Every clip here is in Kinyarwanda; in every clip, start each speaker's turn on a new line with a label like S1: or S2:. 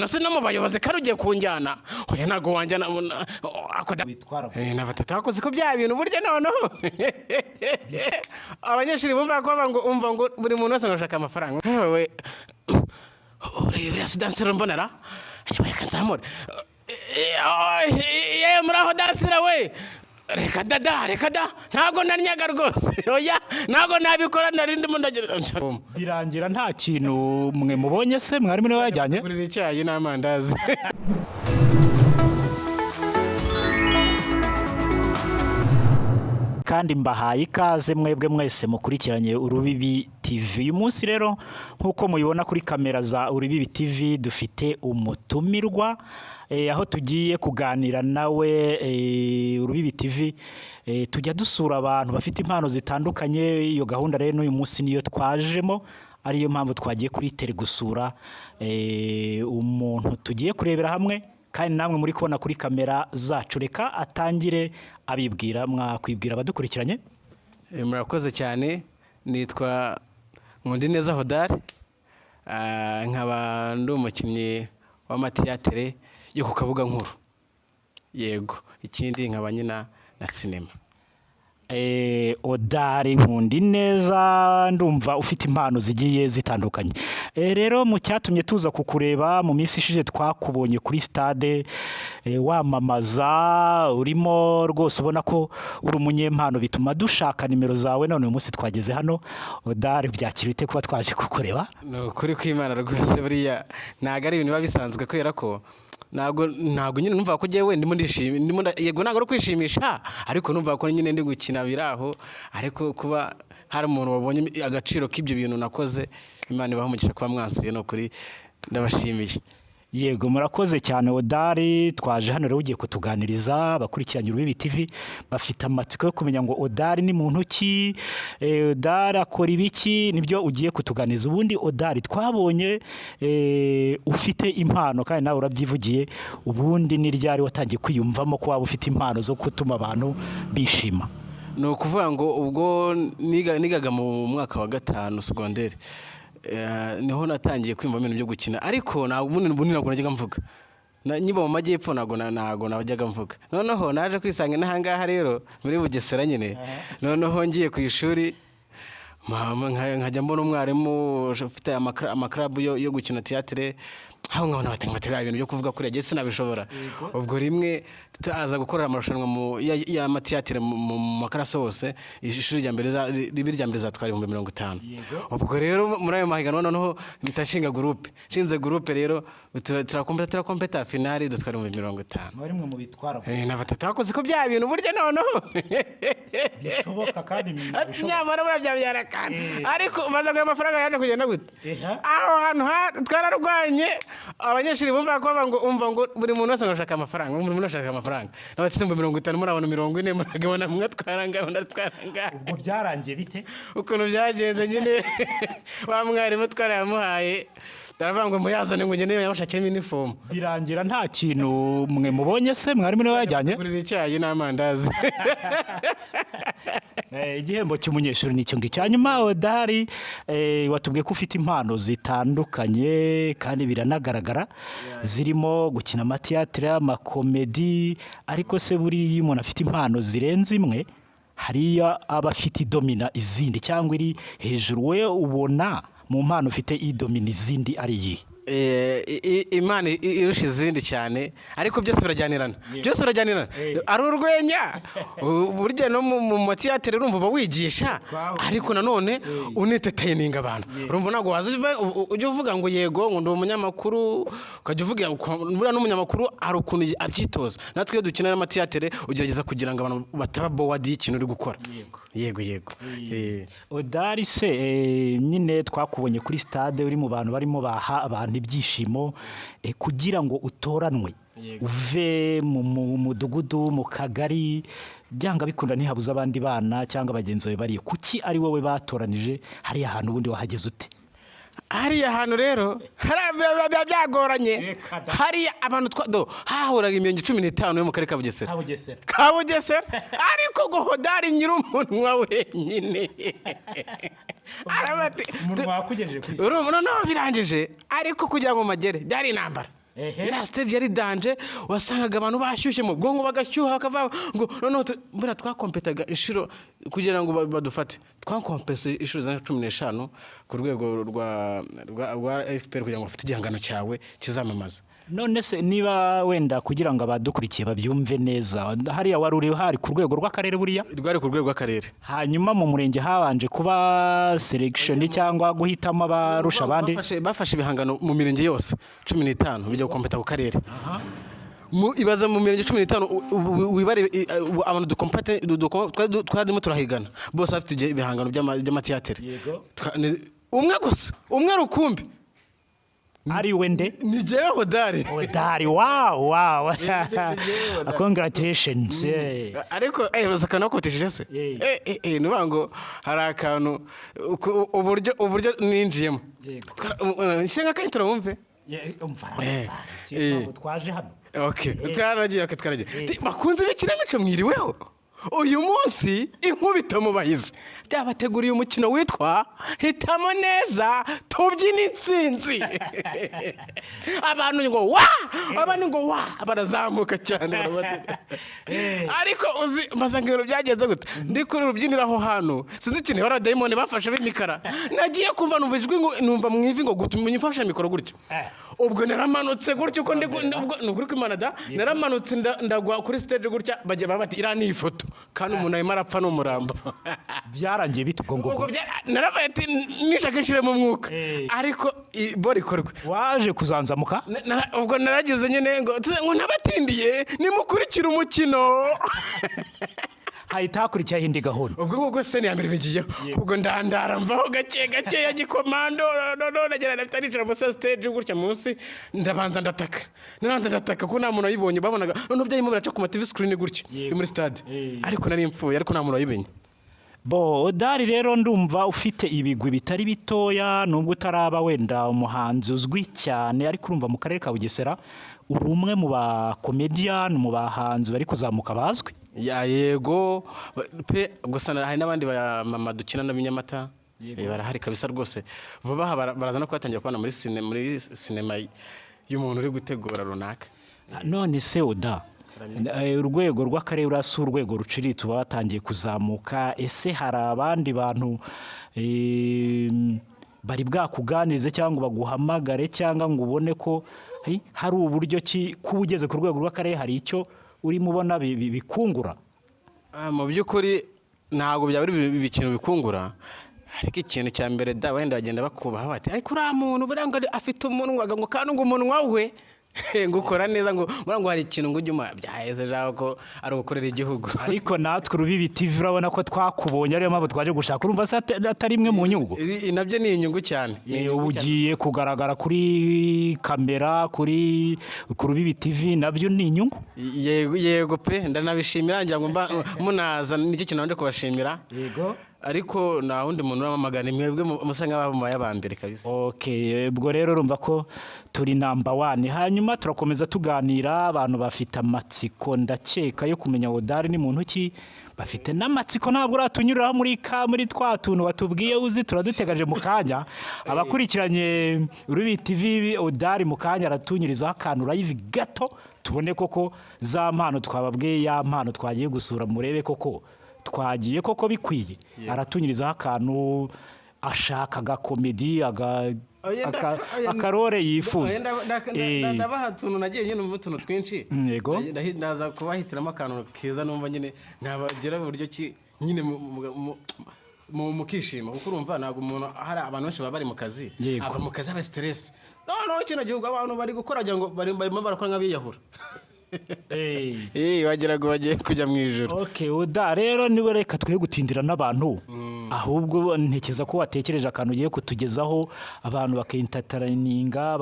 S1: None se no mu bayobozi kari ugiye kunjyana? Oya, ntabwo wanjyana.
S2: Witwara.
S1: Na batatu bakoze ko bya bintu burya. Noneho abanyeshuri bumva ko ngo umva ngo buri muntu wese ngo ashaka amafaranga. Wewe uriya si danseri mbonera? Reka nzamure. Yewe, muraho dansera we? Reka dada, reka da, ntabwo naryaga rwose. Oya, ntabwo nabikora, nari ndimo ndagira.
S2: Birangira nta kintu mwe mubonye se? Mwarimu niwe wajyanye?
S1: Gurira icyayi n'amandazi.
S2: Kandi mbahaye ikaze mwebwe mwese mukurikiranye Urubibi TV. Uyu munsi rero, nk'uko mubibona kuri kamera za Urubibi TV, dufite umutumirwa aho tugiye kuganira nawe. Urubibi TV tujya dusura abantu bafite impano zitandukanye. Iyo gahunda rero n'uyu munsi niyo twajemo, ariyo mpamvu twagiye kuri tele gusura umuntu tugiye kurebera hamwe, kandi namwe muri kubona kuri kamera zacu. Reka atangire abibwira. Mwakwibwira abadukurikiranye?
S1: Murakoze cyane. Nitwa Nkundineza Hodari, nkaba ndi umukinnyi w'amatiyatere yo ku Kabuga Nkuru. Yego, ikindi nkaba nyina na sinema.
S2: Odari Nkundineza, ndumva ufite impano zigiye zitandukanye. Rero mu cyatumye tuza kukureba, mu minsi ishize twakubonye kuri stade wamamaza, urimo rwose ubona ko uri umunyempano, bituma dushaka nimero zawe. None uyu munsi twageze hano. Odari, byakira bite kuba twaje kukureba?
S1: Ni ukuri kw'Imana rwose, buriya ntabwo ari ibintu biba bisanzwe, kubera ko ntabwo nyine numva ko njyewe ndimo ndishima, yego, ntabwo ari ukwishimisha, ariko numva ko nyine ndi gukina biri aho. Ariko kuba hari umuntu wabonye agaciro k'ibyo bintu nakoze, Imana ibaha umugisha kuba mwansuye, ni ukuri ndabashimiye.
S2: Yego, murakoze cyane Odari. Twaje hano rero ugiye kutuganiriza. Abakurikiranye Urubibi TV bafite amatsiko yo kumenya ngo Odari ni muntu ki, Odari akora ibiki, nibyo ugiye kutuganiriza. Ubundi Odari, twabonye ufite impano kandi nawe urabyivugiye. Ubundi ni ryari watangiye kwiyumvamo ko waba ufite impano zo gutuma abantu bishima?
S1: Ni ukuvuga ngo ubwo nigaga mu mwaka wa gatanu segonderi, niho natangiye kwiyumva ibintu byo gukina, ariko ntabwo ubundi ntabwo najyaga mvuga. Nyiba mu majyepfo ntabwo najyaga mvuga. Noneho naje kwisanga n'ahangaha rero muri Bugesera nyine. Noneho ngiye ku ishuri, mama nkajya mbona umwarimu ufite amakarabu yo gukina théâtre, aho nkabona batega ibintu byo kuvuga kuriya, njye sinabishobora. Ubwo rimwe aza gukorera amarushanwa y'amatiyatere mu makarasi hose, ishuri rya mbere ribe irya mbere zatwara 50,000. Ubwo rero muri ayo mahiganwa noneho mpita nshinga groupe. Nshinze groupe rero turakompeta, turakompeta, finale dutwara 50,000.
S2: Muri mwe mu bitwara?
S1: Na batatu bakoze ko bya bintu burya noneho
S2: Bishoboka kandi.
S1: Ati nyamara buriya byabyara kandi. Ariko umaze guha amafaranga yaje kugenda gute? Aho hantu twararwanye. Abanyeshuri bumva ko ngo umva ngo buri muntu wese ngo ashaka amafaranga, buri muntu ashaka amafaranga. N'abatse 50,000, muri abantu 40 muragabana, mwe atwara ngaho, undi atwara ngaho.
S2: Ubwo byarangiye bite?
S1: Ukuntu byagenze nyine, wa mwarimu twarayamuhaye, taravuga ngo muyazane ngo ngende yabashakiremo inifomu.
S2: Birangira nta kintu mwe mubonye se? Mwarimu niwe wajyanye?
S1: Gurira icyayi n'amandazi.
S2: Igihembo cy'umunyeshuri ni icyo ngicyo. Hanyuma Odari, watubwiye ko ufite impano zitandukanye kandi biranagaragara, zirimo gukina amatiyatere, amakomedi. Ariko se buriya iyo umuntu afite impano zirenze imwe, hariyo aba afite idomina izindi cyangwa iri hejuru? We ubona mu mpano ufite idomina izindi ari iyihe?
S1: Imana irusha izindi cyane, ariko byose birajyanirana, byose birajyanirana. Ari urwenya, burya no mu matiyatere urumva uba wigisha, ariko nanone unentertaininga abantu. Urumva ntabwo waza ujya uvuga ngo yego, ngo ndi umunyamakuru, ukajya uvuga. Buriya n'umunyamakuru hari ukuntu abyitoza. Natwe iyo dukina n'amatiyatere ugerageza kugira ngo abantu bataba bored y'ikintu uri gukora. Yego.
S2: Odari se, nyine twakubonye kuri stade uri mu bantu barimo baha abantu ibyishimo. Kugira ngo utoranwe uve mu mudugudu, mu kagari, byanga bikunda ntihabuze abandi bana cyangwa bagenzi bawe bariyo. Kuki ari wowe batoranije hariya hantu? Ubundi wahageze ute?
S1: Hariya hantu rero hariya biba byagoranye. Hariya abantu do hahuraga imirenge 15 yo mu karere ka Bugesera.
S2: Bugesera.
S1: Ka Bugesera. Ariko ngo Hodari nyir'umunwa wenyine arabati
S2: Umunwa wakugejeje kuri
S1: urumva. Noneho birangije, ariko kugira ngo magere byari intambara. Iriya stage yari danger. Wasangaga abantu bashyushye mu bwonko, bagashyuha, bakavuga ngo noneho buriya twakompetaga inshuro kugira ngo badufate. Twakompese inshuro za 15 ku rwego rwa FPR kugira ngo bafate igihangano cyawe kizamamaza.
S2: None se niba wenda kugira ngo abadukurikiye babyumve neza, hariya wari uri hari ku rwego rw'akarere buriya?
S1: Rwari ku rwego rw'akarere.
S2: Hanyuma mu murenge habanje kuba selection cyangwa guhitamo abarusha abandi?
S1: Bafashe ibihangano mu mirenge yose 15, bijya gukompeta ku karere. Ibaza mu mirenge 15, wibare abantu dukompete twarimo turahigana, bose bafite ibihangano by'amatiyatere. Umwe gusa, umwe rukumbi.
S2: Ari we nde?
S1: Ni jyewe, Hodari.
S2: Hodari, wow.
S1: Hodari.
S2: Congratulations.
S1: Ariko uzi akantu bakotesheje se? Ni ukuvuga ngo hari akantu uburyo ninjiyemo. Nshya nka intro wumve.
S2: Umva, umva. Twaje hano.
S1: Okay, twaragiye, okay, twaragiye. Bakunze b'ikinamico, mwiriweho. Uyu munsi Inkubito mu Bahizi byabateguriye umukino witwa Hitamo Neza Tubyina Intsinzi. Abantu ngo wa, abantu ngo wa, barazamuka cyane, barabatega. Ariko uzi mbaza ngo ibintu byagenze gute? Ndi kuri urubyiniro aho hantu, sinzi ikintu bari abadayimoni bafashe b'imikara. Nagiye kumva numva ijwi ngo numva mu ivi ngo gutuma umfashe mikoro gutyo. Ubwo naramanutse gutyo uko ndi ubwo ni ukuri kw'Imana da, naramanutse ndagwa kuri stage gutya, bajya bati iriya ni ifoto, kandi umuntu arimo arapfa n'umurambo.
S2: Byarangiye bite ubwo ngubwo?
S1: Ubwo narabaye ati nishaka nshiremo umwuka, ariko bora ikorwe.
S2: Waje kuzanzamuka?
S1: Ubwo naragize nyine ngo ngo ntabatindiye, nimukurikire umukino.
S2: Hahita hakurikiraho indi gahunda.
S1: Ubwo ngubwo scène ya mbere bigiyeho, ubwo ndandara mvaho gake gake ya gikomando. No nagera ndafite nicara munsi ya stage gutya munsi, ndabanza ndataka, ndabanza ndataka ko nta muntu wayibonye. Babonaga noneho byarimo biraca ku ma TV screen gutya yo muri stade, ariko nari mfuye, ariko nta muntu wayimenye.
S2: Bo Hodari rero, ndumva ufite ibigwi bitari bitoya, nubwo utaraba wenda umuhanzi uzwi cyane, ariko urumva mu karere ka Bugesera uri umwe mu bakomediyani, mu bahanzi bari kuzamuka bazwi.
S1: Ya, yego pe, gusa hari n'abandi ba mama dukina n'abinyamata. Barahari kabisa rwose. Vuba aha baraza no kubatangira kubona muri sinema y'umuntu uri gutegura runaka.
S2: None se Oda, urwego rw'akarere uriya si urwego ruciriritse, uba watangiye kuzamuka. Ese hari abandi bantu bari bwakuganirize cyangwa ngo baguhamagare cyangwa ngo ubone ko hari uburyo ki kuba ugeze ku rwego rw'akarere hari icyo urimo ubona bikungura?
S1: Mu by'ukuri ntabwo byaba ari ikintu bikungura, ariko ikintu cya mbere da, wenda bagenda bakubaha bati ariko uriya muntu buriya ngo afite umunwa, ngo kandi ngo umunwa we ngo ukora neza, ngo buriya ngo hari ikintu ngo ujye umuha byaheze jaho ko ari ugukorera igihugu.
S2: Ariko natwe Urubibi TV urabona ko twakubonye, ariyo mpamvu twaje gushaka. Urumva se atari imwe mu nyungu?
S1: Ibi nabyo ni inyungu cyane. Ni inyungu
S2: Ubu
S1: cyane.
S2: ugiye kugaragara kuri kamera ku Rubibi TV, nabyo ni inyungu.
S1: Yego, yego pe, ndanabishimira. Ngira ngo mba munaza nicyo kintu nabanje kubashimira. Ariko nta wundi muntu uramamagana, mwebwe musa nk'ababaye aba mbere kabisa.
S2: Okay, ubwo rero urumva ko turi number one. Hanyuma turakomeza tuganira. Abantu bafite amatsiko ndakeka yo kumenya Hodari ni muntu ki, bafite n'amatsiko. Ntabwo uratunyuriraho muri twa tuntu watubwiye uzi, turadutegaje mu kanya. Abakurikiranye Rubi TV, Hodari mu kanya aratunyurizaho akantu live gato, tubone koko za mpano twababwiye, ya mpano twagiye gusura, murebe koko twagiye koko bikwiye. Aratunyurizaho akantu ashaka, agakomedi,
S1: Oya, oya,
S2: akarore yifuza.
S1: Oya, ndabaha utuntu nagiye nyine mu tuntu twinshi.
S2: Yego.
S1: Ndaza kubahitiramo akantu keza numva nyine nabagira uburyo ki nyine mukishima, kuko urumva ntabwo umuntu, hari abantu benshi baba bari mu kazi, ava mu kazi aba stress. Noneho kino gihugu abantu bari gukora wagira ngo barimo barakora nk'abiyahura. Wagira ngo bagiye kujya mu ijoro.
S2: Okay, Oda rero niwe, reka twe gutindira n'abantu. Ahubwo ntekereza ko watekereje akantu ugiye kutugezaho, abantu bakintataranинga,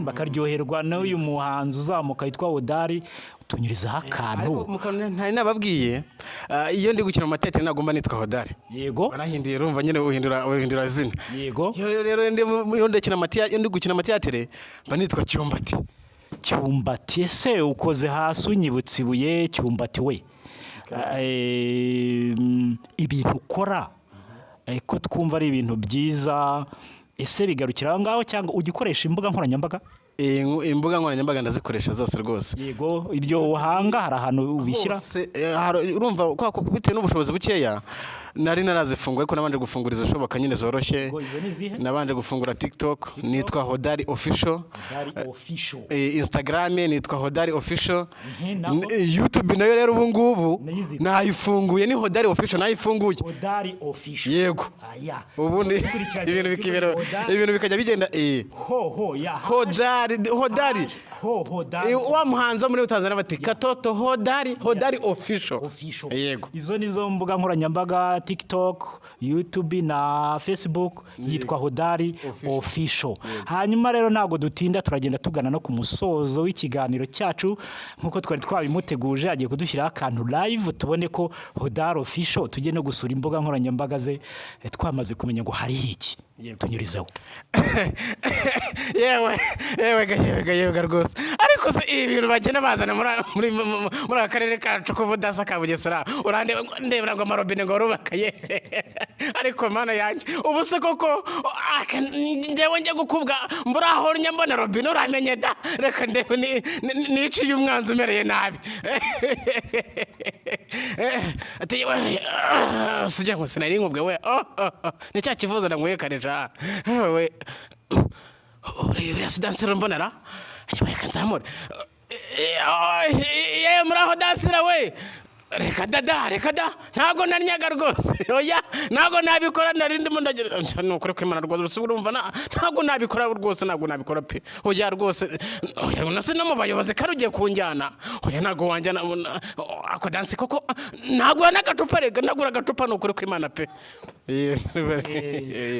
S2: bakaryoherwa n'uyu muhanzi uzamuka witwa Hodari. Tunyurizaho akantu.
S1: Ariko mu kantu ntari nababwiye, iyo ndi gukina mu matetere ntabwo mba nitwa Hodari. Warahinduye, urumva nyine uhindura izina. Iyo rero iyo ndi gukina amatiyatere mba nitwa Cyumbati.
S2: Cyumbati, ese ukoze hasi unyibutsa ibuye. Cyumbati we, ibintu ukora ko twumva ari ibintu byiza, ese bigarukira aho ngaho cyangwa ujya ukoresha imbuga nkoranyambaga?
S1: Imbuga nkoranyambaga ndazikoresha zose rwose.
S2: Yego, ibyo uhanga hari ahantu ubishyira?
S1: Hose, urumva kwa ko bitewe n'ubushobozi bukeya nari narazifunguye, ariko nabanje gufungura izishoboka nyine zoroshye.
S2: Yego, izo ni izihe?
S1: Nabanje gufungura TikTok, nitwa Hodari Official.
S2: Hodari Official.
S1: Instagram nitwa Hodari Official.
S2: Naho?
S1: YouTube nayo rero ubu ngubu
S2: Nayo izitwa?
S1: nayifunguye, ni Hodari Official nayifunguye.
S2: Hodari Official.
S1: Yego.
S2: Aya.
S1: Ubundi
S2: Ukurikiranye
S1: ibintu bikibera
S2: Hodari.
S1: ibintu bikajya bigenda
S2: Ho ho ya.
S1: Hodari, Hodari.
S2: Ho Hodari.
S1: Wa muhanzi wo muri Tanzania bati katoto Hodari, Hodari Official.
S2: Official.
S1: Yego.
S2: Izo nizo mbuga nkoranyambaga: TikTok, YouTube na Facebook, yitwa Hodari Official. Hanyuma rero ntabwo dutinda, turagenda tugana no ku musozo w'ikiganiro cyacu nk'uko twari twabimuteguje. Agiye kudushyiraho akantu live tubone ko Hodari Official, tujye no gusura imbuga nkoranyambaga ze, twamaze kumenya ngo hariho iki. Tunyurizeho.
S1: Yewe yewe ga, yewe ga, yewe ga rwose! Ariko se ibi bintu bagenda bazana muri aka karere kacu k'ubudasa ka Bugesera, urandeba ndebera ngo amarobine ngo rubaka ye! Ariko Mana yanjye, ubu se koko njyewe njya gukubwa mbura aho njya mbona robine? Uramenye da, reka ndebe niciye umwanzi umereye nabi. Ati yewe, sijya ngo sinari nkubwe we. Oh, oh, oh. Ni cya kivuzo nanyweye kare ja we. Uriya si dansera mbonera? Reka nzamure. Yewe, muraho dansera we! Reka dada, reka da, ntabwo naryaga rwose. Oya, ntabwo nabikora. Nari ndimo ndagira ni ukuri kwimana rwose. Urumva ntabwo nabikora rwose, ntabwo nabikora pe. Oya rwose, oya nase no mu bayobozi kari ugiye kunjyana. Oya, ntabwo wanjyana ako dansi koko. Ntabwo n'agacupa, reka nagura agacupa, ni ukuri kwimana pe.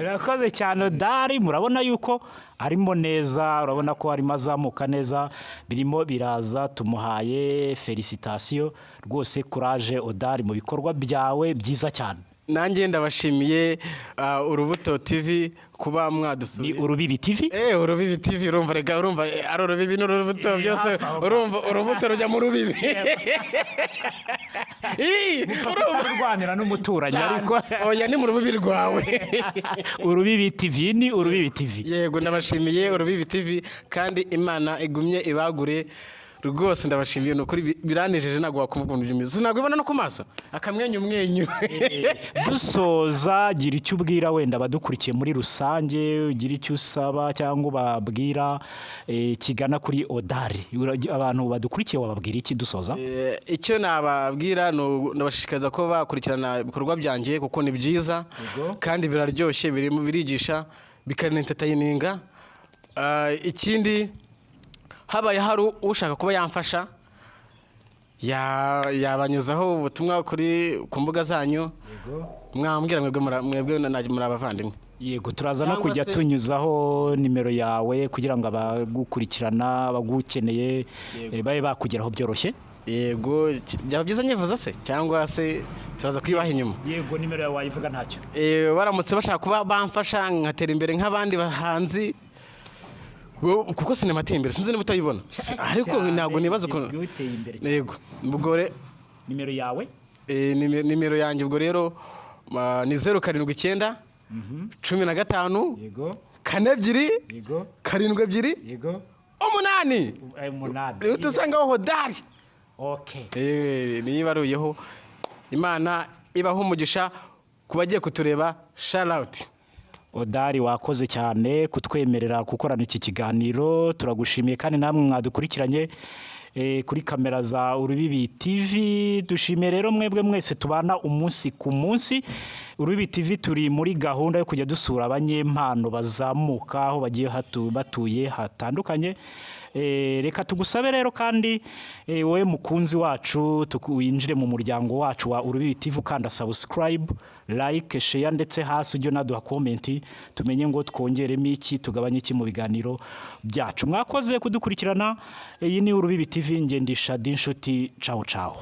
S2: Urakoze cyane Dari, murabona yuko arimo neza, urabona ko arimo azamuka neza, birimo biraza. Tumuhaye félicitations rwose, courage Odari mu bikorwa byawe byiza cyane.
S1: Nanjye ndabashimiye, Urubuto TV, kuba
S2: Ni
S1: mwadusuye.
S2: Urubibi TV.
S1: Urubibi TV, urumva rega, urumva ari urubibi n'urubuto byose.
S2: Hafi aho.
S1: Urumva urubuto rujya mu rubibi. Ii, urumva
S2: Urwanira n'umuturanyi ariko.
S1: Oya, ni mu rubibi rwawe.
S2: Urubibi TV, ni Urubibi TV.
S1: Yego, ndabashimiye Urubibi TV, kandi Imana igumye ibagure rwose. Ndabashimiye, ni ukuri biranejeje, ntabwo wakumva ukuntu bimeze, ntabwo ubibona no ku maso, akamwenyu mwenyu.
S2: Dusoza, gira icyo ubwira wenda abadukurikiye muri rusange, ugira icyo usaba cyangwa ubabwira kigana kuri Odari. Abantu badukurikiye wababwira iki dusoza?
S1: Icyo nababwira ni ndabashishikariza ko bakurikirana ibikorwa byanjye kuko ni byiza kandi biraryoshye, birimo birigisha, bikana-entertaininga. Ikindi, habaye hari ushaka kuba yamfasha, yabanyuzaho ubutumwa ku mbuga zanyu, mwambwira mwebwe mwebwe muri abavandimwe.
S2: Yego, turaza no
S1: Cyangwa
S2: kujya tunyuzaho nimero yawe kugira ngo abagukurikirana, abagukeneye, babe bakugeraho byoroshye.
S1: Yego, byaba byiza nyivuza se, cyangwa se turaza kuyibaha inyuma?
S2: Yego, nimero yawe wayivuga ntacyo.
S1: Baramutse bashaka kuba bamfasha nkatera imbere nk'abandi bahanzi, kuko sinema ateye imbere, sinzi niba utayibona. Ariko
S2: Cyane,
S1: ntabwo nibaza ukuntu
S2: igezweho, iteye imbere cyane.
S1: Yego, ubwo
S2: Nimero yawe?
S1: Nimero yanjye ubwo rero ni 079 15 4 2 7 2 8.
S2: 8.
S1: Rero tusangaho Hodari.
S2: Okay.
S1: Niyo ibaruyeho. Imana ibaho umugisha ku bagiye kutureba, shout.
S2: Odari, wakoze cyane kutwemerera gukorana iki kiganiro, turagushimiye. Kandi namwe mwadukurikiranye kuri kamera za Urubibi TV, dushimiye rero mwebwe mwese tubana umunsi ku munsi. Urubibi TV turi muri gahunda yo kujya dusura abanyempano bazamuka aho bagiye batuye hatandukanye. Reka tugusabe rero kandi, wowe mukunzi wacu, winjire mu muryango wacu wa Urubibi TV ukanda subscribe, like, share, ndetse hasi ujye unaduha comment tumenye ngo twongeremo iki, tugabanye iki mu biganiro byacu. Mwakoze kudukurikirana. Iyi ni Urubibi TV, ngendisha d'inshuti. Ciao ciao.